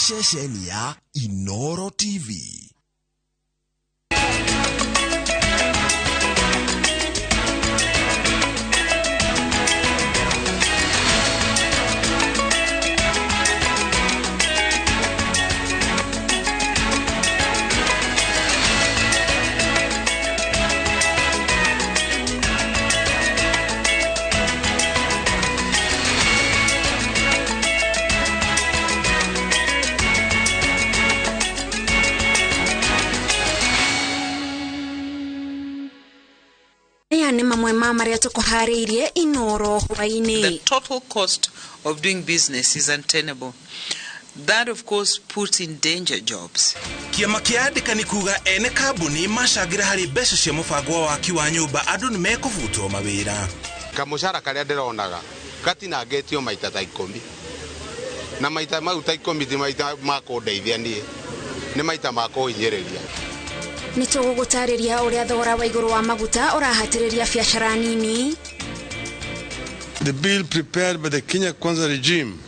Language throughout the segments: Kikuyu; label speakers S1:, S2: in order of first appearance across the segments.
S1: Ceceni ya Inoro TV.
S2: The total cost of doing business is untenable. That, of course, puts in danger jobs.
S3: Kĩama kĩa andĩkani kuga ene kambuni macangĩra harĩ mbeca cia mũbango wa waki wa nyũmba andũ nĩmekũbutwo mawĩra.
S4: Kamũcara karĩa ndĩronaga gatinangĩtio maita ta 10 na maita mau ta 10 ti maita ma kũndeithia niĩ, nĩ maita ma kũhinyĩrĩria.
S5: Nĩ tũgũgũtarĩria ũrĩa thogora wa igũrũ wa maguta ũrahatĩrĩria biacara nini.
S6: The bill prepared by the Kenya Kwanza regime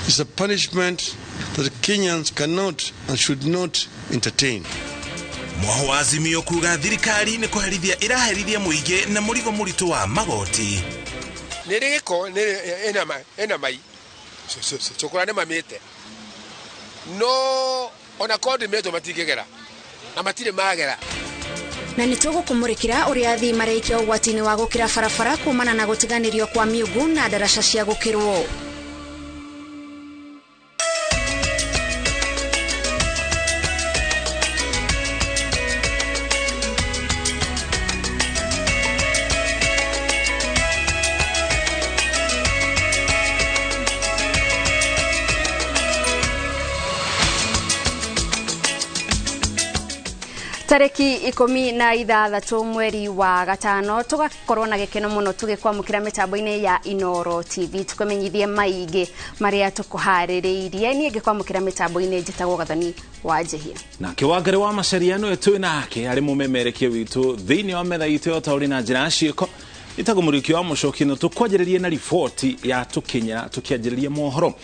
S6: is a punishment that Kenyans cannot and should not entertain.
S3: Mwaho wa Azimio kuga thirikari nĩ kũherithia ĩraherithia mũingĩ na mũrigo mũritũ wa magoti.
S7: Nĩ gĩko ĩna mai cũkũra nĩ mamĩte no ona korwo ndĩmĩtwo matingĩgera na matirĩ magera.
S5: Na nĩ tũgũkũmũrĩkĩra ũrĩa athii maraikia ũgwati-inĩ wa gũkĩra barabara kumana na gũtiganĩrio kwa miungu na ndaraca cia gũkĩrwo. Tarĩki 16 mweri wa gatano tugakorwo na gĩkeno mũno tũgĩkwamũkĩra mĩtambo-inĩ ya Inoro TV tũkũmenyithie maingĩ marĩa tũkũharĩrĩirie. Niĩ ngĩkwamũkĩra mĩtambo-inĩ njĩtagwo Gathoni wa Njehia.
S8: Nake Wangari wa Macharia nĩwe twĩ nake arĩ mũmemerekia witũ thĩinĩ wa metha itũ ya ũtaũri na njĩra ya ciĩko. Ĩtagwo Mũriũki wa Mũcoki na tũkwanjĩrĩrie na riboti ya tũkinyĩra tũkĩanjĩrĩria mohoro.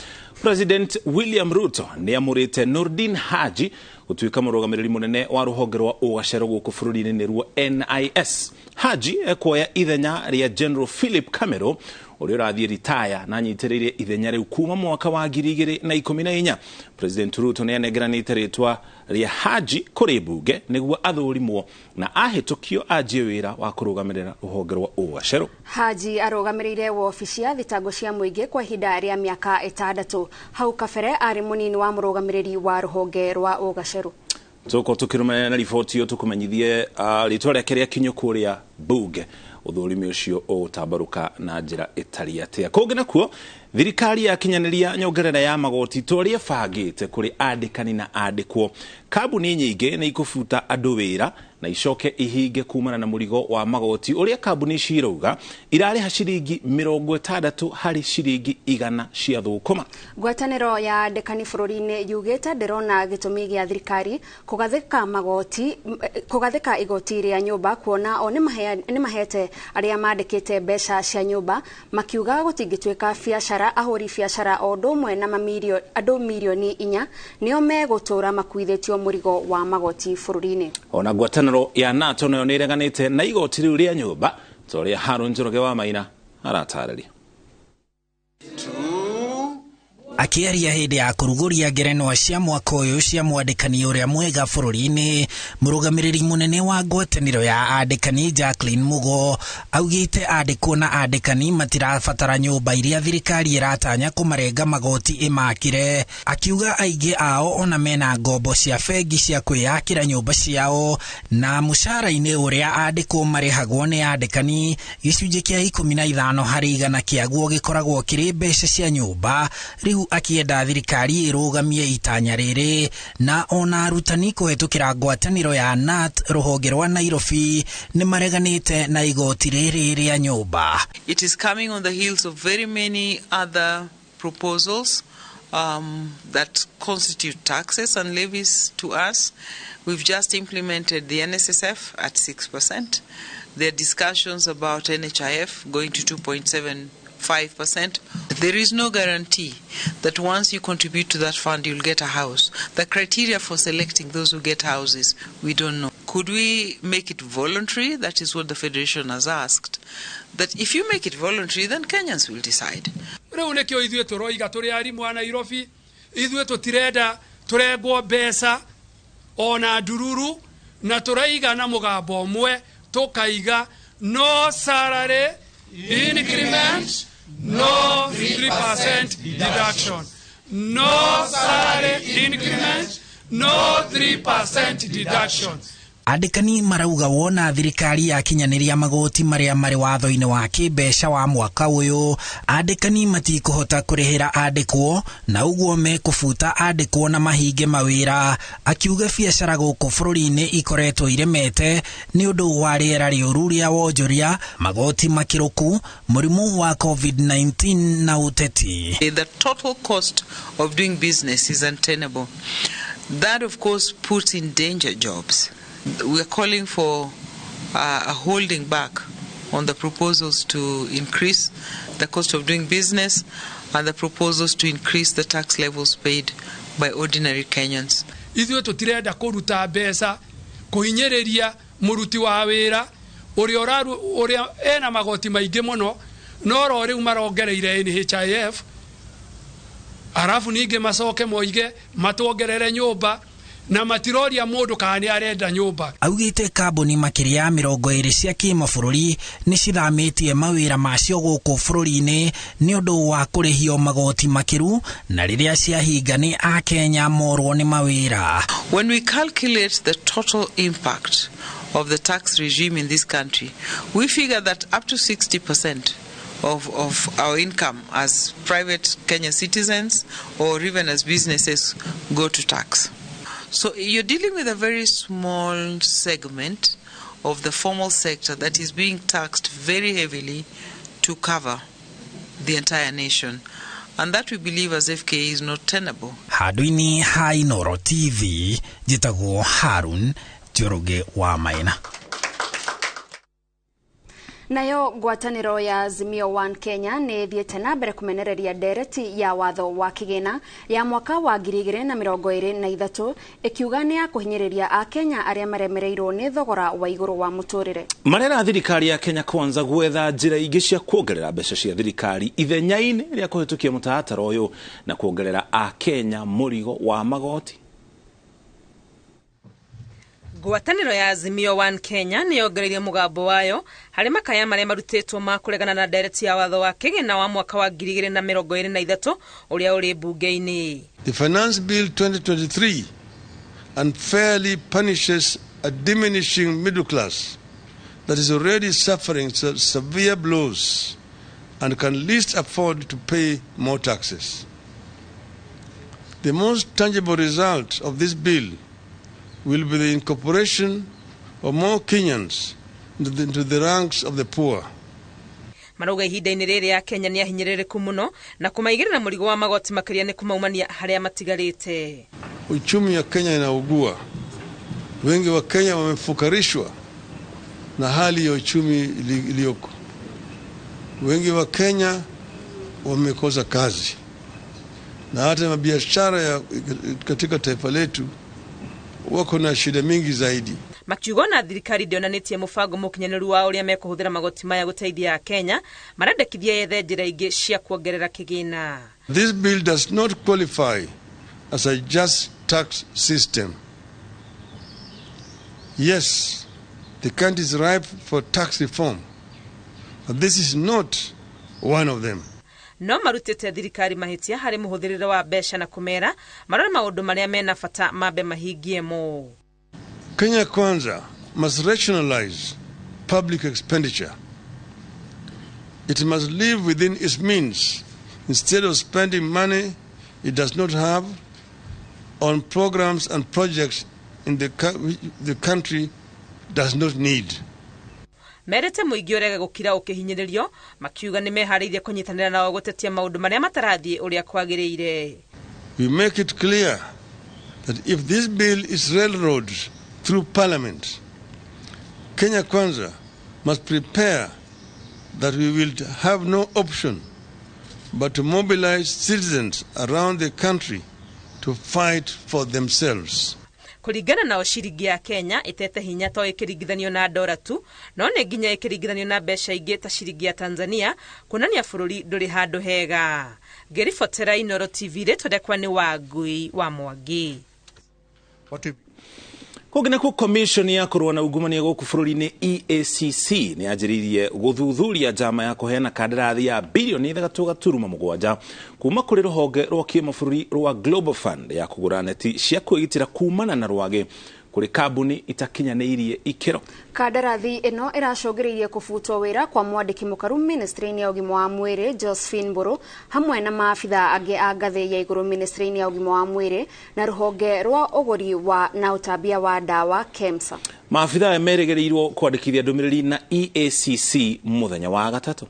S8: President William Ruto nĩ amũrĩte Nurdin Haji gũtuĩka mũrũgamĩrĩri mũnene wa rũhonge rwa ũgacero gũkũ bũrũri-inĩ nĩruo NIS. Haji ekuoya ithenya rĩa General Philip Camero ũrĩa ũrathiĩ ritaya na anyitĩrĩire ithenya rĩu kuma mwaka wa 2014. President Ruto nĩ anengeranĩte rĩtwa rĩa Haji kũrĩ mbunge nĩguo athũrimwo na ahĩtũkio anjie wĩra wa kũrũgamĩrĩra rũhonge rwa ũgacero.
S5: Haji arũgamĩrĩire wobici ya thitango cia mũingĩ kwa ihinda rĩa mĩaka 6. Hau kabere arĩ mũnini wa mũrũgamĩrĩri wa rũhonge rwa ũgacero.
S8: Tũkorwo tũkĩrũmĩrĩra na riboti ĩyo tũkũmenyithie rĩtwa rĩake rĩakinyio kũrĩa mbunge ũthũrimi ũcio ũgũtambarũka na njĩra ĩtariĩ atĩa. Kũngĩ nakuo thirikari yakinyanĩria nyongerera ya magoti ta ũrĩa ĩbangĩte kũrĩ andĩkani na andĩkwo. Kambuni nyingĩ nĩ ikũbuta andũ wĩra na icoke ihinge kumana na mũrigo wa magoti ũrĩa kambuni ici irauga irarĩha ciringi 60 harĩ ciringi 100 cia thũkũma.
S5: Ngwatanĩro ya andĩkani bũrũri-inĩ yugĩte ndĩrona gĩtũmi gĩa thirikari kũgathĩka magoti kũgathĩka igoti rĩa nyũmba kuona o nĩ mahete arĩa mandĩkĩte mbeca cia nyũmba makiuga gũtingĩtuĩka biacara ahũri biacara o ũndũ ũmwe na andũ mirioni 4 nĩo megũtũra makuithĩtio mũrigo wa magoti bũrũri-inĩ.
S8: Ona ngwatanĩro ya NATO nayo nĩ ĩreganĩte na igoti rĩu rĩa nyũmba ta ũrĩa Harũn Njoroge wa Maina aratarĩria.
S9: Akĩaria hĩndĩ ya kũrugũria ngerenwa cia mwaka ũyũ cia mwandĩkani ũrĩa mwega bũrũri-inĩ, mũrũgamĩrĩri mũnene wa ngwatanĩro ya andĩkani Jacqueline Mugo augĩte andĩkwo na andĩkani matirabatara nyũmba iria thirikari ĩratanya kũmarenga magoti ĩmakĩre, akiuga aingĩ ao ona mena ngombo cia bengi cia kwĩyakĩra nyũmba ciao na mũcara-inĩ ũrĩa andĩkwo marĩhagwo nĩ andĩkani gĩcunjĩ kĩa 15 harĩ igana kĩaguo gĩkoragwo kĩrĩ mbeca cia nyũmba. Rĩu akienda thirikari ĩrũgamie itanya rĩrĩ na ona arutani kũhetũkĩra ngwatanĩro ya NAT rũhonge rwa Nairobi nĩ mareganĩte na igoti rĩrĩ rĩa nyũmba.
S2: It is coming on the heels of very many other proposals that constitute taxes and levies to us. We've just implemented the NSSF at 6%. There are discussions about NHIF going to 2.75%. 5%. There is no guarantee that once you contribute to that fund, you'll get a house. The criteria for selecting those who get houses, we don't know. Could we make it voluntary? That is what the Federation has asked. That if you make it voluntary, then Kenyans will decide.
S10: Rĩu nĩkĩo ithuĩ tũroiga tũrĩ arimũ a Nairobi, ithuĩ tũtirenda tũrengwo mbeca ona ndururu, na tũraiga na mũgambo ũmwe tũkaiga no salary increment, no 3% deduction, no salary increment, no 3% deduction.
S9: Andĩkani marauga wona thirikari yakinyanĩria magoti marĩa marĩ watho-inĩ wa kĩmbeca wa mwaka ũyũ, andĩkani matikũhota kũrĩhĩra andĩkwo na ũguo mekũbuta andĩkwo na mahinge mawĩra. Akiuga biacara gũkũ bũrũri-inĩ ikoretwo iremete nĩ ũndũ wa rĩera rĩũru rĩa wonjoria, magoti makĩrũku, mũrimũ wa COVID-19 na ũteti.
S2: The total cost of doing business is untenable. That of course puts in danger jobs. We are calling for a holding back on the proposals to increase the cost of doing business and the proposals to increase the tax levels paid by ordinary Kenyans.
S10: Ithuĩ tũtirenda kũruta mbeca kũhinyĩrĩria mũruti wa wĩra ũrĩa ena magoti maingĩ mũno, no ro rĩu marongereire NHIF, arabu ningĩ macoke moige matuongerere nyũmba na matiroria mũndũ kana nĩ arenda nyũmba.
S9: Augĩte kambuni makĩria ya 20 cia kĩmabũrũri nĩ cithamĩtie mawĩra macio gũkũ bũrũri-inĩ nĩ ũndũ wa kũrĩhio magoti makĩru, na rĩrĩa ciahinga nĩ Akenya morwo nĩ mawĩra.
S2: When we calculate the total impact of the tax regime in this country, we figure that up to 60% of our income as private Kenya citizens or even as businesses go to tax. So you're dealing with a very small segment of the formal sector that is being taxed very heavily to cover the entire nation. And that we believe as FKE is not tenable.
S9: Handũ-inĩ ha Inooro TV, njĩtagwo Harun Njoroge wa Maina.
S5: Nayo ngwatanĩro ya Azimio One Kenya nĩ ĩthiĩte na mbere kũmenereria ndereti ya watho wa kĩgĩna ya mwaka wa 2023 ĩkiuga nĩ ya kũhinyĩrĩria Akenya arĩa maremereirwo nĩ thogora wa igũrũ wa mũtũrĩre.
S8: Marera thirikari ya Kenya Kwanza gwetha njĩra ingĩ cia kuongerera mbeca cia thirikari ithenya-inĩ rĩa kũhĩtũkia mũtaratara ũyũ na kuongerera Akenya mũrigo wa magoti.
S11: Ngwatanĩro ya Azimio One Kenya nĩ yongereire mũgambo wayo harĩ makaya marĩa marutĩtwo ma kũregana na ndereti ya watho wa kĩgĩna wa mwaka wa 2023 ũrĩa ũrĩ mbunge-inĩ.
S6: The Finance Bill 2023 unfairly punishes a diminishing middle class that is already suffering severe blows and can least afford to pay more taxes. The most tangible result of this bill will be the incorporation of more Kenyans into the ranks of the poor.
S11: Marauga ihinda-inĩ rĩrĩ ya Kenya nĩ ahinyĩrĩrĩku mũno na kũmaigĩrĩra mũrigo wa magoti makĩria nĩ kumaumania harĩa matigarĩte.
S6: Uchumi ya Kenya inaugua. Wengi wa Kenya wamefukarishwa na hali ya uchumi iliyoko. Wengi wa Kenya wamekosa kazi, na hata mabiashara katika taifa letu wako na shida mingi zaidi.
S11: Makiuga na thirikari ndĩonanĩtie mũbango mũkinyanĩru wa ũrĩa mekũhũthĩra magoti maya gũteithia Kenya, marendekithia yethe njĩra ingĩ cia kuongerera kĩgĩna.
S6: This bill does not qualify as a just tax system. Yes, the country is ripe for tax reform, but this is not one of them.
S11: No marutĩte thirikari mahĩtia harĩ mũhũthĩrĩre wa mbeca na kũmera marore maũndũ marĩa mena bata mambe mahingie mo.
S6: Kenya Kwanza must rationalize public expenditure. It must live within its means instead of spending money it does not have on programs and projects in the country does not need.
S11: Merete mũingĩ ũrege gũkira ũkĩhinyĩrĩrio, makiuga nĩ meharĩirie kũnyitanĩra nao gũtetia maũndũ marĩa matarathiĩ ũrĩa kwagĩrĩire.
S6: We make it clear that if this bill is railroaded through Parliament, Kenya Kwanza must prepare that we will have no option but to mobilize citizens around the country to fight for themselves.
S11: Kũringana nao ciringi ya Kenya ĩtete hinya to ĩkĩringithanio na ndora tu, no nĩ nginya ĩkĩringithanio na mbeca ingĩ ta ciringi ya Tanzania, kuonania bũrũri ndũrĩ handũ hega. Ngĩribotera Inooro TV, rĩtwa rĩakwa nĩ Wangui wa Mwangi.
S8: Kũngĩ nakuo commission ya kũrũa na ungumania gũkũ bũrũri-inĩ EACC nĩ yanjĩrĩirie gũthuthuria njama ya kũheana kandarathi ya bilioni 3.7 kuma kũrĩ rũhonge rwa kĩmabũrũri rwa Global Fund ya kũgũra neti cia kwĩgitĩra kumana na rwagĩ kũrĩ kambuni itakinyanĩirie ikĩro.
S5: Kandarathi ĩno ĩracũngĩrĩirie kũbutwo wĩra kwa mwandĩki mũkaru ministry-inĩ ya ũgima wa mwĩrĩ Josephine Mburu hamwe na maabitha angĩ a ngathĩ ya igũrũ ministry-inĩ ya ũgima wa mwĩrĩ na rũhonge rwa ũgũri wa na ũtambia wa ndawa KEMSA.
S8: Maabitha aya merĩgĩrĩirwo kwandĩkithia ndũmĩrĩri na EACC mũthenya wa gatatũ.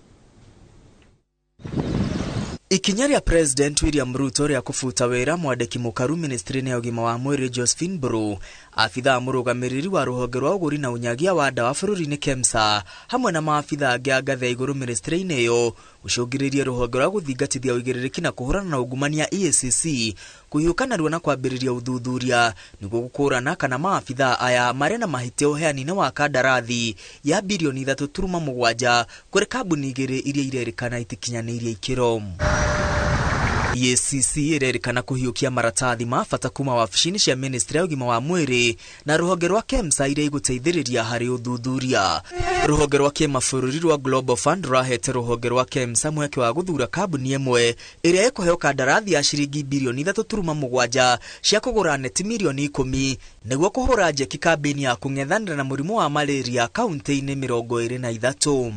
S12: Ikinya rĩa President William Ruto rĩa kũbuta wĩra mwandĩki mũkaru ministry-inĩ ya ũgima wa mwĩrĩ Josephine Mburu, abithaa mũrũgamĩrĩri wa rũhonge rwa ũgũri na ũnyagia wa ndawa bũrũri-inĩ KEMSA hamwe na maabithaa angĩ a ngathĩ ya igũrũ ministry-inĩ ĩyo gũcũngĩrĩria rũhonge rwa gũthingatithia ũigĩrĩrĩki na kũhũrana na ungumania EACC kũhiũka narua na kwambĩrĩria ũthuthuria nĩguo gũkũrana kana maabithaa aya marĩ na mahĩtia ũheani-inĩ wa kandarathi ya bilioni 3.7 kũrĩ kambuni igĩrĩ iria irerĩkana itikinyanĩirie ikĩro. EACC ĩrerĩkana kũhiũkia maratathi ma bata kuma wabici-inĩ cia ministry ya ũgima wa mwĩrĩ na rũhonge rwa KEMSA iria igũteithĩrĩria harĩ ũthuthuria. Rũhonge rwa kĩmabũrũri rwa Global Fund rũrahete rũhonge rwa KEMSA mweke wa gũthura kambuni ĩmwe ĩrĩa ĩkũheo kandarathi ya ciringi bilioni 3.7 cia kũgũra neti milioni 10 nĩguo kũhũra njeki kambĩini ya kũng'ethanĩra na mũrimũ wa malaria kaunti-inĩ 23.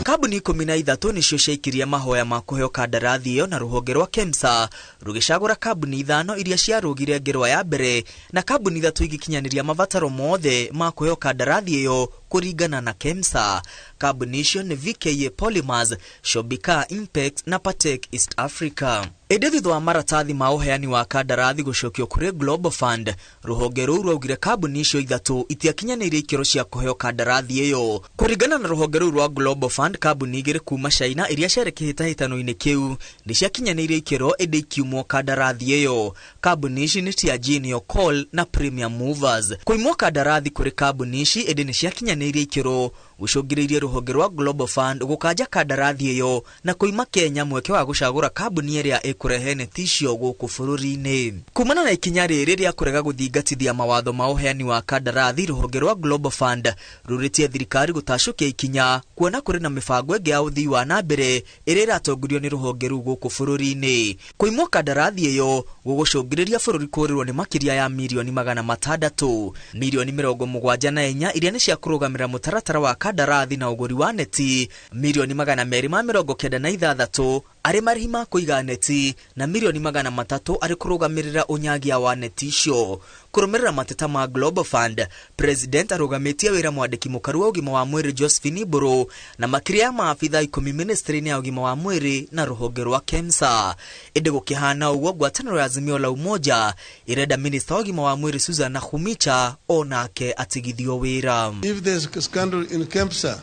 S12: Kambuni 13 nĩcio ciaikirie mahoya ma kũheo kandarathi ĩyo na rũhonge rwa KEMSA rũgĩcagũra kambuni 5 iria ciarũgire ngerwa ya mbere na kambuni 3 igĩkinyanĩria mabataro mothe ma kũheo kandarathi ĩyo kũringana na KEMSA. Kambuni icio nĩ VKA Polymers, Shobika Impex na Patek East Africa. Ĩndĩ thutha wa maratathi ma ũheani wa kandarathi gũcokio kũrĩ Global Fund, rũhonge rũu rwaugire kambuni icio 3 itiakinyanĩirie ikĩro cia kũheo kandarathi ĩyo. Kũringana na rũhonge rũu rwa Global Fund, kambuni 2 kuma China iria ciarĩ kĩhĩtahĩtano-inĩ kĩu nĩ ciakinyanĩirie ikĩro ĩndĩ ikiumwo kandarathi ĩyo. Kambuni ici nĩ Tianjin Coal na Premium Movers. Kũimwo kandarathi kũrĩ kambuni ici ĩndĩ nĩ ciakinyanĩirie ikĩro gũcũngĩrĩirie rũhonge rwa Global Fund gũkanja kandarathi ĩyo na kũima Kenya mweke wa gũcagũra kambuni ĩrĩa ĩkũrehe neti icio gũkũ bũrũri-inĩ. Kumana na ikinya rĩrĩ rĩa kũrega gũthingatithia mawatho ma ũheani wa kandarathi, rũhonge rwa Global Fund rũrĩtie thirikari gũtacũkia ikinya kuona kũrĩ na mĩbango ĩngĩ ya ũthii wa na mbere ĩrĩa ĩratongorio nĩ rũhonge rũu gũkũ bũrũri-inĩ. Kũimwo kandarathi ĩyo gũgũcũngĩrĩria bũrũri kũũrĩrwo nĩ makĩria ya milioni 600, milioni 74 iria nĩ cia kũrũgamĩrĩra mũtaratara wa kandarathi na ũgũri wa neti, milioni 296 arĩ marĩhi ma kũiga neti na milioni 300 arĩ kũrũgamĩrĩra ũnyagia wa neti icio. Kũrũmĩrĩra mateta ma Global Fund, President arũgamĩtie wĩra mwandĩki mũkaru wa ũgima wa mwĩrĩ Josephine Mburu na makĩria ya maabitha 10 ministry-inĩ ya ũgima wa mwĩrĩ na rũhonge rwa KEMSA. Ĩndĩ gũkĩhana ũguo, ngwatanĩro ya Azimio la Umoja ĩrenda minista wa ũgima wa mwĩrĩ Susan Nakhumicha onake atigithio wĩra.
S6: If there's a scandal in KEMSA,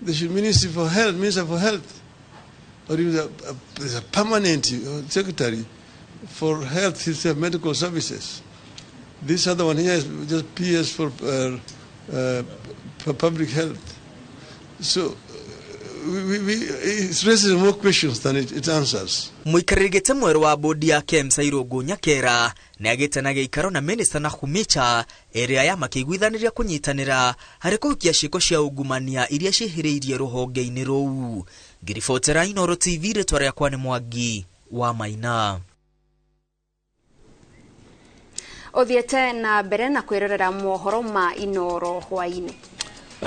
S6: there should Ministry for Health, Minister for Health, or even there's a permanent secretary for health, himself, medical services. This other one here is just PS for public health. So it raises more questions than it answers.
S12: Mũikarĩri gĩtĩ mwerũ wa bodi ya KEMSA Irũngũ Nyakera nĩ agĩte na gĩikaro na minista Nakhumicha ĩrĩa ya makĩiguithanĩria kũnyitanĩra harĩ kũhukia ciĩko cia ungumania iria ciĩhĩrĩirie rũhonge-inĩ rũu. Ngĩribotera Inooro TV, rĩtwa rĩakwa nĩ Mwangi wa Maina.
S5: Ũthiĩte na mbere na kwĩrorera mohoro ma Inooro hwaĩ-inĩ.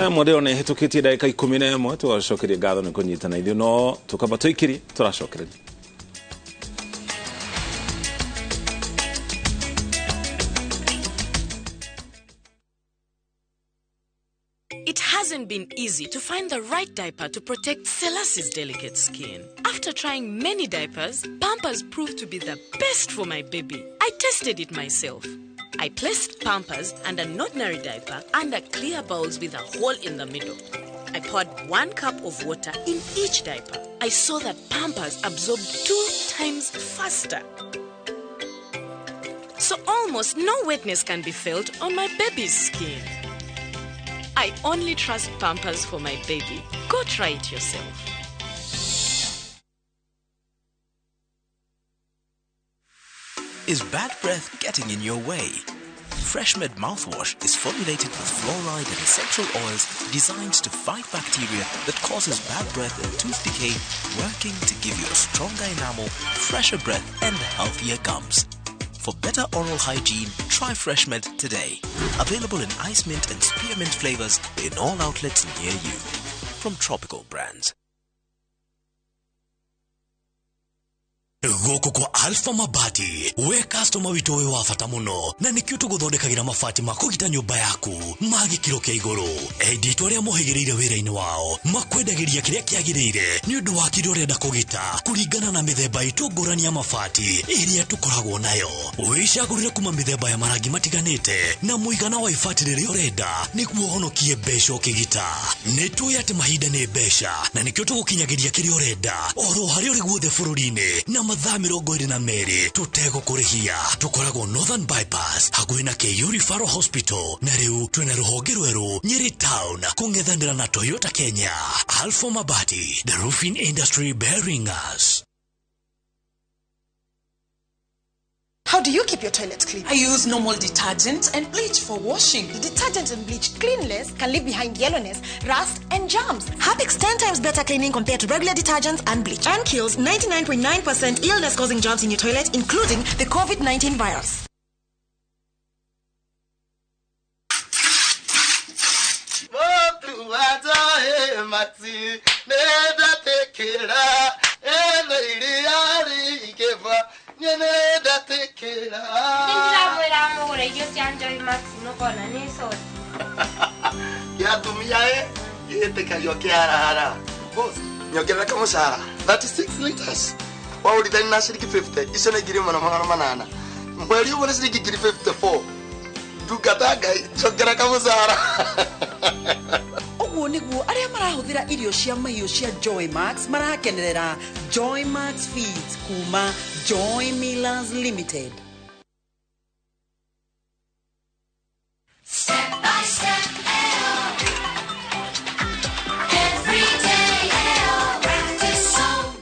S8: Mwende ona ĩhĩtũkĩtie ndagĩka 11 tũgacokeria ngatho nĩ kũnyitana ithuĩ no tũkamba tũikirie tũracokereria.
S13: It hasn't been easy to find the right diaper to protect Selassie's delicate skin. After trying many diapers, Pampers proved to be the best for my baby. I tested it myself. I placed Pampers and an ordinary diaper under clear bowls with a hole in the middle. I poured 1 cup of water in each diaper. I saw that Pampers absorbed 2 times faster. So almost no wetness can be felt on my baby's skin. I only trust Pampers for my baby. Go try it yourself.
S14: Is bad breath getting in your way? FreshMed mouthwash is formulated with fluoride and essential oils designed to fight bacteria that causes bad breath and tooth decay, working to give you a stronger enamel, fresher breath, and healthier gums. For better oral hygiene, try FreshMed today. Available in ice mint and spearmint flavors in all outlets near you. From Tropical Brands.
S15: Gũkũ kwa Alpha Mabati we customer witũ wĩ wa bata mũno na nĩkĩo tũgũthondekagĩra mabati ma kũgita nyũmba yaku ma gĩkĩro kĩa igũrũ. Endia aitũ arĩa mohĩgĩrĩire wĩra-inĩ wao makwendagĩria kĩrĩa kĩagĩrĩire nĩ ũndũ wa kĩrĩa ũrenda kũgita kũringana na mĩthemba itũ ngũrani ya mabati ĩrĩa tũkoragwo nayo. Wĩcagũrĩre kuma mĩthemba ya marangi matiganĩte na mũigana wa ibati rĩrĩa ũrenda nĩguo ũhonokie mbeca ũkĩgita. Nĩ tũĩ atĩ mahinda nĩ mbeca na nĩkĩo tũgũkinyagĩria kĩrĩa ũrenda oro harĩa ũrĩ guothe bũrũri-inĩ na mathaa 22 tũtegũkũrĩhia. Tũkoragwo Northern Bypass hakuhĩ na KU Referral Hospital na rĩu twĩna rũhonge rwerũ Nyeri Town kũng'ethanĩra na Toyota Kenya. Alpha Mabati, the roofing industry bearing us.
S16: How do you keep your toilet clean?
S17: I use normal detergent and bleach for washing.
S16: The detergent and bleach clean less can leave behind yellowness, rust, and germs. Harpic's 10 times better cleaning compared to regular detergents and bleach, and kills 99.9% illness-causing germs in your toilet, including the COVID-19 virus.
S18: Nyongerera mũcara 36 liters waũrithani na ciringi 50 icio nĩ 1800 mweri ũmwe nĩ ciringi 54 ndungata Ngai njongerera kamũcara.
S17: Ũguo nĩguo arĩa marahũthĩra irio cia mahiũ cia Joy Max marakenerera Joy Max Feeds kuma Joy Millers Limited.
S19: Step by step, every day, practice song.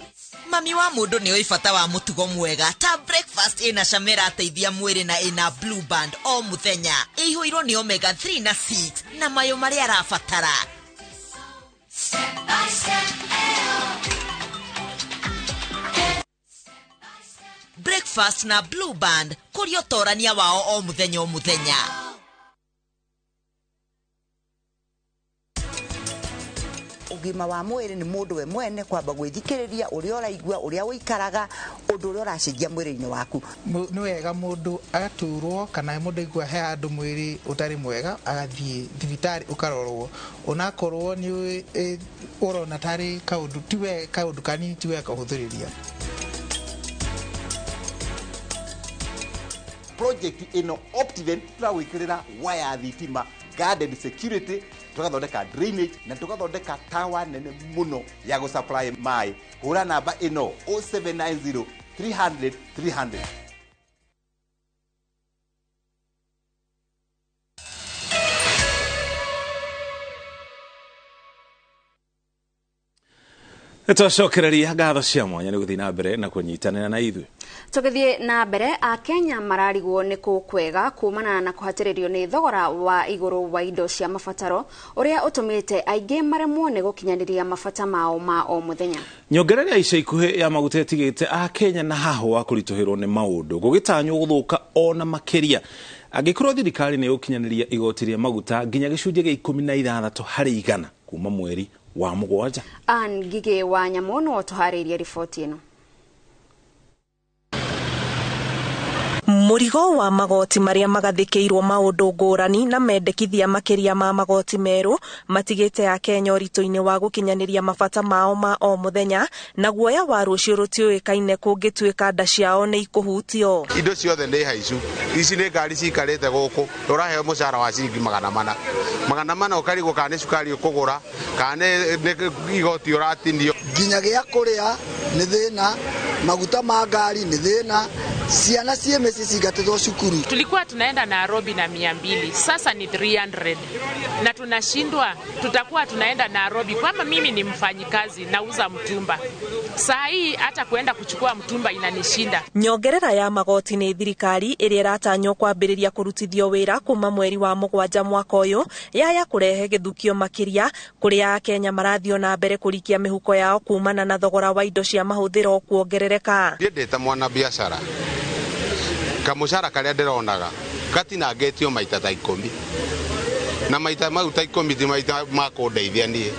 S20: Mami wa mũndũ nĩ oĩ bata wa mũtugo mwega ta breakfast ĩna camera ateithia mwĩrĩ na ĩna blue band o mũthenya ĩihũirwo nĩ omega 3 na 6 na mayo marĩa arabatara.
S19: Step by step,
S20: breakfast na blue band kũrĩa ũtorania wao o mũthenya o mũthenya.
S21: Ũgima wa mwĩrĩ nĩ mũndũ we mwene kwamba gwĩthikĩrĩria ũrĩa ũraigua, ũrĩa ũikaraga, ũndũ ũrĩa ũracenjia mwĩrĩ-inĩ waku.
S22: Nĩ wega mũndũ agaturwo kana mũndũ aigua he handũ mwĩrĩ ũtarĩ mwega agathiĩ thibitarĩ ũkarorwo, onakorwo nĩ ũrona tarĩ kaũndũ ti wega, kaũndũ kanini ti wega kũhũthĩrĩria.
S23: Project ĩno Optiven tũragwĩkĩrĩra waya thitima, garden security, tugathondeka drainage na tugathondeka tower nene muno ya gũ supply maĩ. Hũra namba ĩno 0790 300 300.
S8: Nĩtwacokereria ngatho cia mwanya nĩ gũthiĩ na mbere na kũnyitanĩra na ithuĩ.
S5: Tũgĩthiĩ na mbere, Akenya mararigwo nĩ kũ kwega kumana na kũhatĩrĩrio nĩ thogora wa igũrũ wa indo cia mabataro ũrĩa ũtũmĩte aingĩ maremwo nĩ gũkinyanĩria mabata mao ma o mũthenya.
S8: Nyongerera ya ica ikuhĩ ya maguta ĩtigĩte Akenya na haho wa kũritũhĩrwo nĩ maũndũ gũgĩtanywo gũthũka ona makĩria angĩkorwo thirikari nĩ ĩgũkinyanĩria igoti rĩa maguta nginya gĩcunjĩ gĩa 16 harĩ igana kuma mweri wa mũgwanja.
S5: Ann Ngigĩ wa Nyamũ no tũharĩirie riboti ĩno.
S1: Mũrigo wa magoti marĩa magathĩkĩirwo maũndũ ngũrani na mendekithia makĩria ma magoti merũ matigĩte Akenya ũritũ-inĩ wa gũkinyanĩria mabata mao ma o mũthenya, na guoya wa rũciũ rũtiũĩkaine kũngĩtuĩka nda ciao nĩ ikũhutio.
S3: Indo ciothe nĩ haicu, ici nĩ ngari cikarĩte gũkũ, ũraheo mũcara wa ciringi 400 400, ũkarigwo kana nĩ cukari ũkũgũra kana nĩ igoti ũratinio.
S18: Nginya gĩa kũrĩa nĩ thĩna, maguta ma ngari nĩ thĩna, ciana ciĩ mĩciĩ cingatĩtwo cukuru.
S4: Tulikuwa tunaenda Nairobi na 200, sasa ni 300 na tunashindwa. Tutakuwa tunaenda Nairobi kama mimi ni mfanyikazi nauza mtumba, saa hii hata kuenda kuchukua mtumba inanishinda.
S1: Nyongerera ya magoti nĩ thirikari ĩrĩa ĩratanywo kwambĩrĩria kũrutithio wĩra kuma mweri wa 7 mwaka ũyũ yaya kũrehe gĩthukio makĩria kũrĩa Akenya marathiĩ na mbere kũrikia mĩhuko yao kumana na thogora wa indo cia mahũthĩro kuongerereka.
S3: Niĩ ndĩ ta mwana biacara, kamũcara karĩa ndĩronaga gatinangĩtio maita ta 10, na maita mau ta 10 ti maita ma kũndeithia niĩ,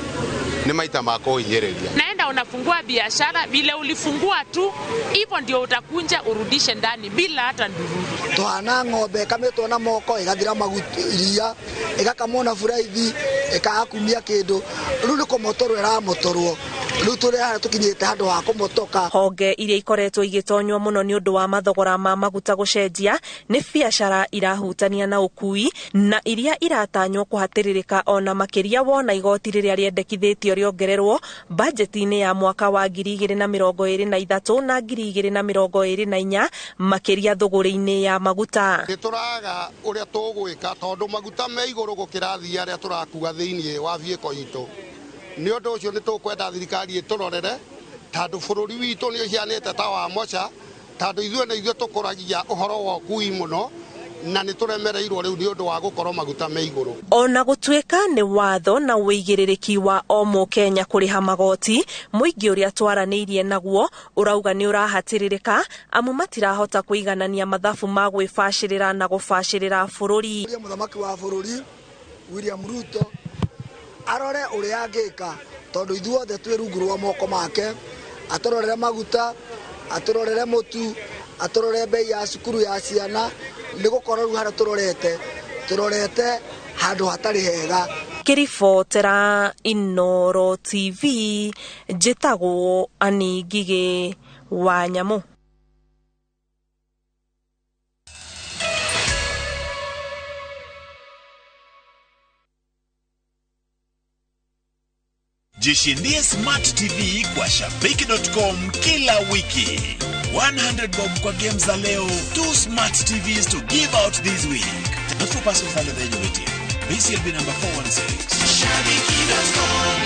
S3: nĩ maita ma kũhinyĩrĩria.
S4: Naenda unafungua biashara vile ulifungua tu hivyo ndio utakunja urudishe ndani bila hata ndururu.
S18: Tuhana ng'ombe ĩkamĩtwo na moko ĩgathira maguta iria ĩgakamwo na buraithi ĩkaga kumia kĩndũ, rĩu nĩ kũmotorwo ĩramotorwo, rĩu tũrĩ harĩa tũkinyĩte handũ ha kũmotoka.
S1: Honge iria ikoretwo igĩtonywo mũno nĩ ũndũ wa mathogora ma maguta gũcenjia nĩ biacara irahutania na ũkui na iria iratanywo kũhatĩrĩrĩka ona makĩria wona igoti rĩrĩa rĩendekithĩtio rĩongererwo bajeti-inĩ ya mwaka wa 2023 na 2024 makĩria thũgũrĩ-inĩ ya maguta.
S3: Nĩ tũraga ũrĩa tũgwĩka tondũ maguta me igũrũ gũkĩra athii arĩa tũrakua thĩinĩ wa biĩko itũ. Nĩ ũndũ ũcio nĩ tũkwenda thirikari ĩtũrorere tondũ bũrũri witũ nĩ ũhianĩte ta wa moca, tondũ ithuĩ nĩ ithuĩ tũkũragia ũhoro wa ũkui mũno na nĩ tũremereirwo rĩu nĩ ũndũ wa gũkorwo maguta me igũrũ.
S1: Ona gũtuĩka nĩ watho na ũigĩrĩrĩki wa o mũkenya kũrĩha magoti, mũingĩ ũrĩa twaranĩirie naguo ũrauga nĩ ũrahatĩrĩrĩka amu matirahota kũiganania mathabu ma gwĩbacĩrĩra na gũbacĩrĩra bũrũri.
S18: Mũthamaki wa bũrũri William Ruto arore ũrĩa angĩka tondũ ithuothe twĩ rungu rwa moko make, atũrorere maguta, atũrorere mũtu, atũrorere bei ya cukuru ya ciana, nĩ gũkorwo rĩu harĩa tũrorete handũ hatarĩ hega.
S1: Ngĩribotera Inooro TV, njĩtagwo Annie Ngigĩ wa Nyamũ.
S24: Jishindie Smart TV kwa Shabiki.com kila wiki. 100 bob kwa games za leo, 2 Smart TVs to give out this week. Not for persons under the age of 18. BCLB number 416.
S19: Shabiki.com.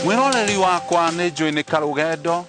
S25: Mwiroreri wakwa nĩ njũĩ nĩ karũgendo,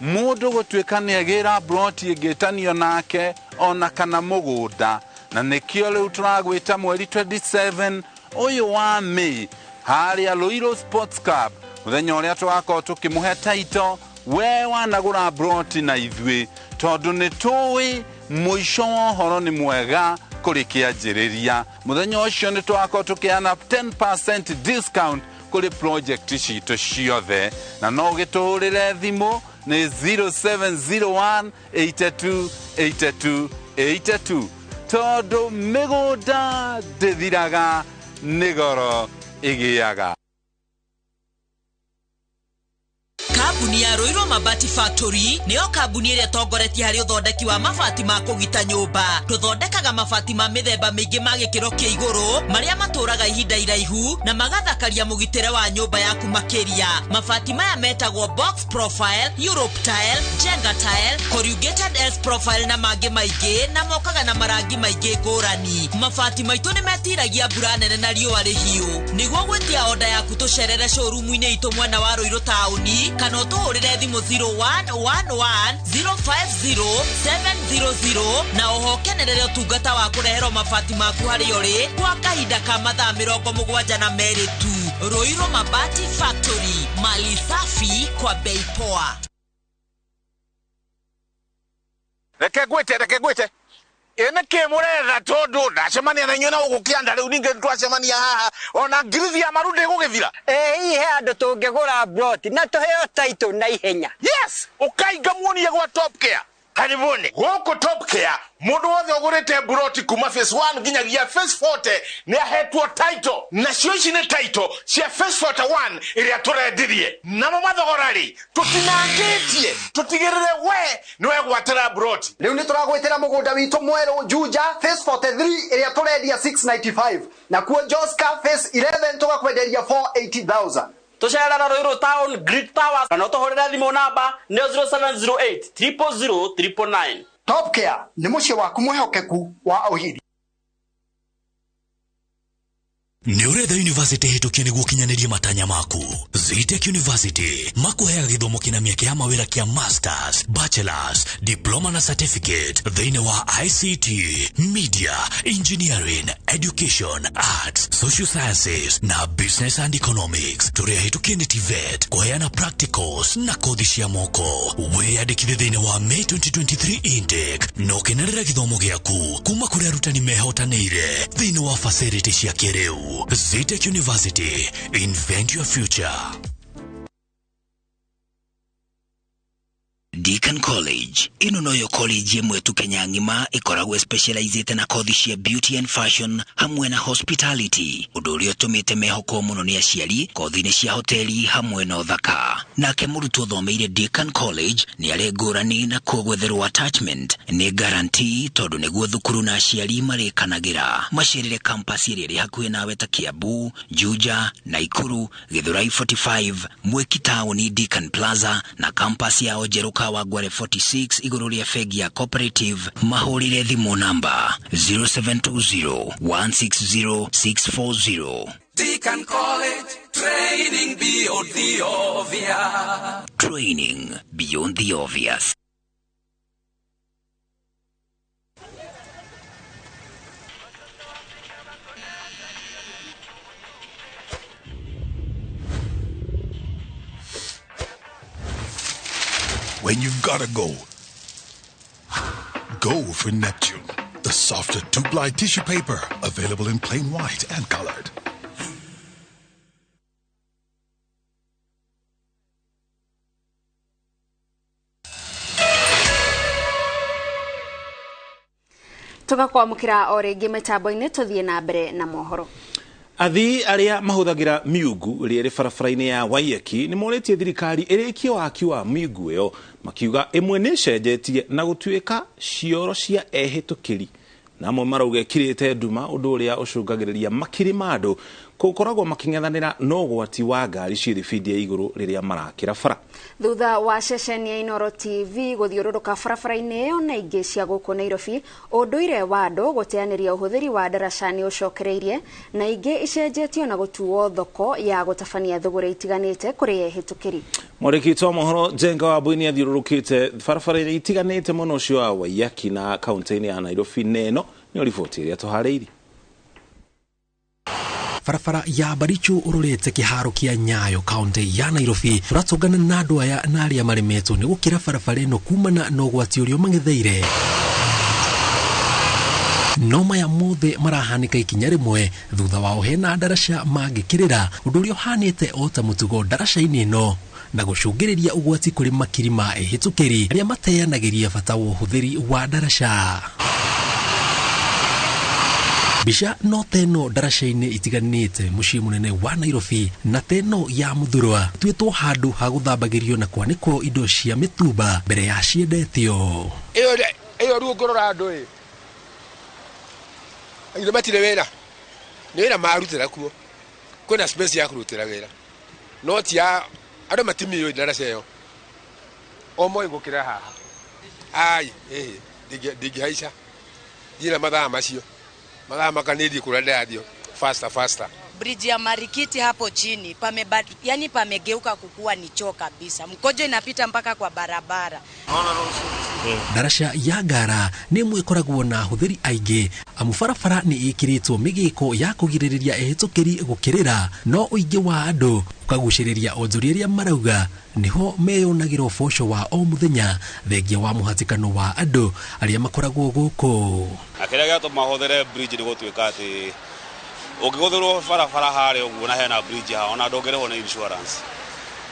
S25: mũndũ gũtuĩka nĩ agĩra broti ĩngĩtanio nake ona kana mũgũnda, na nĩkĩo rĩu tũragwĩta mweri 27 ũyũ wa May harĩa Ruiru Sports Club, mũthenya ũrĩa tũgakorwo tũkĩmũhe taito we wanagũra broti na ithuĩ, tondũ nĩ tũĩ mũico wa ũhoro nĩ mwega kũrĩ kĩanjĩrĩria. Mũthenya ũcio nĩ tũgakorwo tũkĩheana 10% discount kũrĩ project citũ ciothe, na no ũgĩtũhũrĩre thimũ nĩ 0701 82 82 82, tondũ mĩgũnda ndĩthiraga nĩ goro ĩgĩaga.
S20: Kambuni ya Ruiru Mabati Factory nĩyo kambuni ĩrĩa ĩtongoretie harĩ ũthondeki wa mabati ma kũgita nyũmba. Tũthondekaga mabati ma mĩthemba mĩingĩ ma gĩkĩro kĩa igũrũ marĩa matũraga ihinda iraihu na magathakaria mũgitĩre wa nyũmba yaku makĩria. Mabati maya metagwo box profile, Europe tile, Jenga tile, corrugated S profile na mangĩ maingĩ, na mokaga na marangi maingĩ ngũrani. Mabati maitũ nĩ metiragia mbura nene na riũa rĩhiũ. Nĩguo gwĩtia oda yaku tũcerere showroom-inĩ itũ mwena wa Ruiru taũni kana ũtũhũrĩre thimũ 0111 050 700 na oho kenerere ũtungata wa kũreherwo mabati maku harĩa ũrĩ kwa kahinda ka mathaa 72 tu. Ruiru Mabati Factory, mali safi kwa bei poa.
S3: Reke ngwĩte, reke ngwĩte.
S2: Ĩ nĩkĩ mũretha tondũ ndacemania na inyuĩ na gũkũ kĩanda rĩu ningĩ twacemania haha ona ngirithi ya maru ndĩgũgĩthira.
S7: Ĩ hihi he andũ tũngĩgũra plot na tũheo title na ihenya.
S2: Yes, ũkainga muonie gwa Top Care. Karibuni gũkũ Top Care mũndũ wothe ũgũrĩte mburoti kuma phase 1 nginyagia phase 40 nĩ ahetwo title, nacio ici nĩ title cia phase 41 ĩrĩa tũrendirie. Namo mathogora rĩ tũtinangĩtie tũtigĩrĩre we nĩ wegwatĩra mburoti.
S9: Rĩu nĩ tũragwĩtĩra mũgũnda witũ mwerũ Juja phase 43 ĩrĩa tũrendia 695, nakuo Joska phase 11 tũgakwenderia 480,000.
S10: Tũcerera Ruiru Town Greek Towers kana ũtũhũrĩre thimũ namba nĩ 0708 000 999.
S9: Top Care nĩ mũciĩ waku mwĩhokeku wa ũhiri.
S15: Nĩ ũretha university hĩtũkie nĩguo ũkinyanĩrie matanya maku. Zetech University makuheaga gĩthomo kĩna mĩeke ya mawĩra kĩa masters, bachelors, diploma na certificate thĩinĩ wa ICT, media, engineering, education, arts, social sciences na business and economics. Tũrĩ ahĩtũkie nĩ TVET, kũheana practicals na kothi cia moko. Wĩyandĩkithie thĩinĩ wa May 2023 intake na ũkenerere gĩthomo gĩaku kuma kũrĩ arutani mehotanĩire thĩinĩ wa facility cia kĩrĩu. Zetech University, invent your future.
S11: Deacon College ĩno noyo college ĩmwe tu Kenya ng'ima ĩkoragwo specializĩte na kothi cia beauty and fashion hamwe na hospitality, ũndũ ũrĩa ũtũmĩte mehokwo mũno nĩ aciari kothi-inĩ cia hoteli hamwe na ũthaka. Nake mũrutwo ũthomeire Deacon College nĩ arĩ ngũrani na kuo gwetherwo attachment nĩ guarantee tondũ nĩguo thukuru na aciari marĩkanagĩra. Macerere campus ĩrĩa ĩrĩ hakuhĩ nawe ta Kiambu, Juja, Naikuru, Githurai 45, Mwiki Town, Deacon Plaza na campus yao njerũ Kawangware 46 igũrũ rĩa bengi ya Cooperative. Mahũrĩre thimũ namba 0720 160 640.
S19: Deacon College, training beyond the obvious.
S11: Training beyond the obvious.
S24: When you've gotta go, go for Neptune, the softer two-ply tissue paper, available in plain white and colored.
S5: Tugakwamũkĩra o rĩngĩ mĩtambo-inĩ tũthiĩ na mbere na mohoro.
S8: Athii arĩa mahũthagĩra miungu ĩrĩa ĩrĩ barabara-inĩ ya Waiyaki nĩ morĩtie thirikari ĩrĩkie waki wa miungu ĩyo, makiuga ĩmwe nĩ ĩcenjetie na gũtuĩka cioro cia ehĩtũkĩri, na amwe marauga ĩkirĩte nduma, ũndũ ũrĩa ũcũngagĩrĩria makiri ma andũ gũkoragwo makĩng'ethanĩra na ũgwati wa ngari ciĩ thibindi ya igũrũ rĩrĩa marakĩra bara.
S5: Thutha wa ceceni ya Inooro TV gũthiũrũrũka barabara-inĩ ĩyo na ingĩ cia gũkũ Nairobi, ũndũire wa andũ gũteanĩria ũhũthĩri wa ndaraca nĩ ũcokereirie na ingĩ icenjetio na gũtuo thoko ya gũtabania thũgũrĩ itiganĩte kũrĩ ehĩtũkĩri.
S8: Mwandĩki wa mohoro Njenga wa Mbui nĩathiũrũrũkĩte barabara-inĩ itiganĩte mwena ũcio wa Waiyaki na kaũntĩ-inĩ ya Nairobi, na ĩno nĩyo riboti ĩrĩa tũharĩirie.
S15: Barabara ya Baricho ũrorete kĩharo kĩa Nyayo kaunti ya Nairobi, tũratũngana na andũ aya na arĩa maremetwo nĩ gũkĩra barabara ĩno kumana na ũgwati ũrĩa ũmang'etheire. No maya mothe marahanĩka ikinya rĩmwe thutha wao hena ndaraca mangĩkĩrĩra, ũndũ ũrĩa ũhanĩte o ta mũtugo ndaraca-inĩ ĩno na gũcũngĩrĩria ũgwati kũrĩ makiri ma ehĩtũkĩri arĩa mateanagĩria bata wa ũhũthĩri wa ndaraca. Mbica no teno ndaraca-inĩ itiganĩte mũciĩ mũnene wa Nairobi na teno ya Muthurwa tuĩtwo handũ ha gũthambagĩrio na kwanĩkwo indo cia mĩtumba mbere ya ciendetio.
S26: Ĩyo rĩu ũngĩrora andũ ĩ ithe matirĩ wĩra, nĩ wĩra marutĩra kuo, kwĩna space ya kũrutĩra wĩra, no ti ya andũ matimĩũĩ ndaraca ĩyo o moĩ gũkĩra haha. Ai ndingĩhaica thiĩ na mathaa macio mathaa makanĩrie kũrĩa ndĩrathiĩ faster faster.
S6: Bridge ya Marikiti hapo chini yani pamegeuka kukua ni choo kabisa. Mkojo inapita mpaka kwa barabara.
S15: Ndaraca ya Ngara nĩ ĩmwe ĩkoragwo na ahũthĩri aingĩ amu barabara nĩ ĩkĩrĩtwo mĩgĩko ya kũgirĩrĩria ehĩtũkĩri gũkĩrĩra, no ũingĩ wa andũ ũkagucĩrĩria onjoria arĩa marauga nĩho meyonagĩra ũboco wa o mũthenya thengia wa mũhatĩkano wa andũ arĩa makoragwo gũkũ.
S12: Na kĩrĩa gĩatũma hũthĩre bridge nĩ gũtuĩka atĩ ũngĩgũthĩrwo barabara harĩa ũguo na hena bridge haha ona ndũngĩrĩhwo nĩ insurance,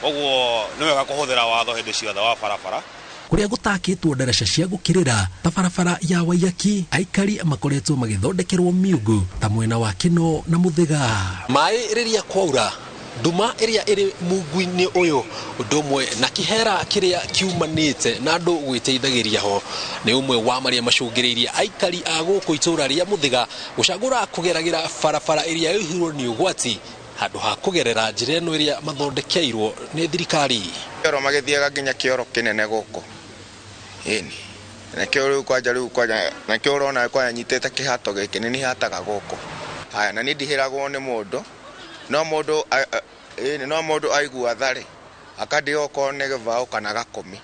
S12: koguo nĩ wega kũhũthĩra watho hĩndĩ ciothe wa barabara.
S15: Kũrĩa gũtakĩtwo ndaraca cia gũkĩrĩra ta barabara ya Waiyaki, aikari makoretwo magĩthondekerwo miungu ta mwena wa Kĩno na Mũthĩga. Maĩ rĩrĩa kwaura, nduma ĩrĩa ĩrĩ mungu-inĩ ũyũ ũndũ ũmwe na kĩhera kĩrĩa kiumanĩte na andũ gwĩteithagĩria ho nĩ ũmwe wa marĩa macũngĩrĩirie aikari a gũkũ itũũra rĩa Mũthĩga gũcagũra kũgeragĩra barabara ĩrĩa ĩihũirwo nĩ ũgwati handũ ha kũgerera njĩra ĩno ĩrĩa mathondekeirwo nĩ thirikari.
S13: Kĩoro magĩthiaga nginya kĩoro kĩnene gũkũ. Ĩni. Nakĩo rĩu kwanja rĩu kwanja nakĩo ũrona kwanja nyitĩte kĩhato gĩkĩ nĩ hataga gũkũ. Haya na niĩ ndihĩragwo nĩ mũndũ no mũndũ ĩni no mũndũ aigua tharĩ akandĩha okorwo nĩ gĩbaũ kana gakũmi.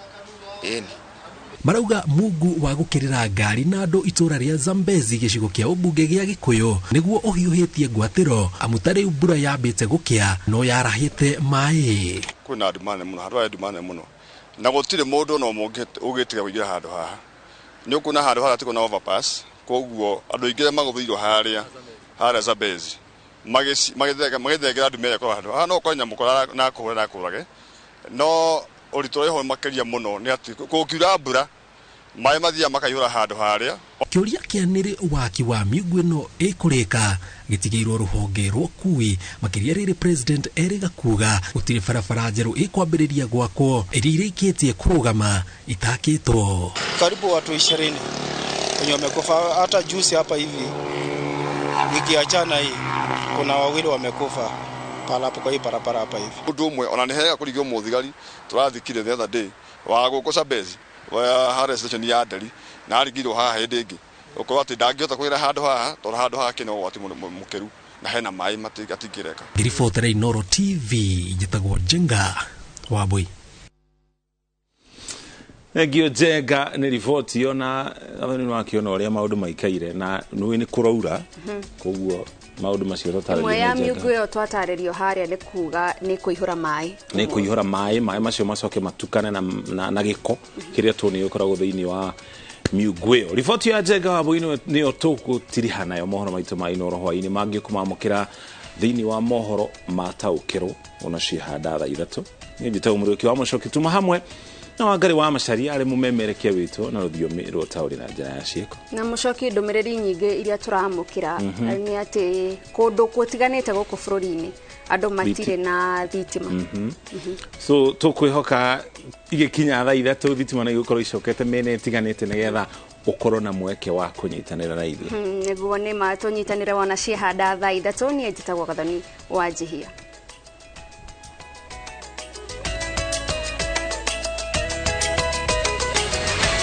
S13: Ĩni.
S15: Marauga mungu wa gũkĩrĩra ngari na andũ itũũra rĩa Zambezi gĩcigo kĩa ũmbunge gĩa Gĩkũyũ nĩguo ũhiũhĩtie ngwatĩro amu ta rĩu mbura yambĩte gũkĩa no yarahĩte maĩ.
S14: Kwĩna nduma nene mũno, handũ harĩa nduma nene mũno na gũtirĩ mũndũ ona ũmwe ũngĩtiga kũingĩra handũ haha. Nĩ ũkuona handũ harĩa tiko na overpass, koguo andũ aingĩ arĩa magũthĩirwo harĩa Zambezi magĩthengera nduma ĩrĩa ĩkoragwo handũ haha, no ũkore nyamũ na akũhũre na akũrage, no ũritũ ũrĩa wĩho makĩria mũno nĩ atĩ kũngiura mbura maĩ mathiaga makaihũra handũ harĩa.
S15: Kĩũria kĩa nĩrĩ waki wa miungu ĩno ĩkũrĩka gĩtigĩirwo rũhonge rwa ũkuui makĩria rĩrĩ President erĩga kuga gũtirĩ barabara njerũ ĩkwambĩrĩria gwakwo ĩrĩa ĩrĩkĩtie kũrũgama itakĩtwo.
S16: Karibu watu 20 wenye wamekufa, hata juzi hapa hivi ikiachana hii kuna wawili wamekufa pala hapo kwa hii barabara hapa hivi.
S14: Ũndũ ũmwe ona nĩ hega kũringwo mũthigari tũrathikire the other day wa gũkũ Zambezi wa harĩa station ya Nderi na arigirwo haha hĩndĩ ĩngĩ ũkorwo atĩ ndangĩhota kũgera handũ haha tondũ handũ haha kĩna ũgwati mũkĩru na hena maĩ matingĩreka.
S15: Ngĩribotera Inooro TV njĩtagwo Njenga Wambui.
S8: Thengio Njenga nĩ riboti ĩyo na athoni nĩ wakĩona ũrĩa maũndũ maikaire na nĩ nĩ kũraura koguo maũndũ macio tũtarĩrio
S5: Ĩmwe ya miungu ĩyo twatarĩrio harĩa nĩ kuga nĩ kũihũra maĩ.
S8: Nĩ kũihũra maĩ, maĩ macio macoke matukane na gĩko kĩrĩa tuonio gĩkoragwo thĩinĩ wa miungu ĩyo. Riboti ya Njenga Wambui nĩyo tũgũtiriha nayo mohoro maitũ ma Inooro hwaĩ-inĩ mangĩ kũmamũkĩra thĩinĩ wa mohoro ma taũkĩrwo ona ciĩhanda thaa 3. Niĩ njĩtagwo Mũriũki wa Mũcoki, tuma hamwe na Wangari wa Macharia arĩ mũmemerekia witũ na rũthiomi rwa ũtaũri na njĩra ya ciĩko.
S5: Na Mũcoki, ndũmĩrĩri nyingĩ iria tũramũkĩra nĩ atĩ kũndũ gũtiganĩte gũkũ bũrũri-inĩ andũ matirĩ na thitima.
S8: So tũkwĩhoka igĩkinya thaa 3 thitima nĩ igũkorwo icokete mĩena ĩtiganĩte nĩgetha ũkorwo na mweke wa kũnyitanĩra na ithuĩ.
S5: Nĩguo nĩ ma tũnyitanĩre wona ciĩhanda thaa 3. Niĩ njĩtagwo Gathoni wa Njihia.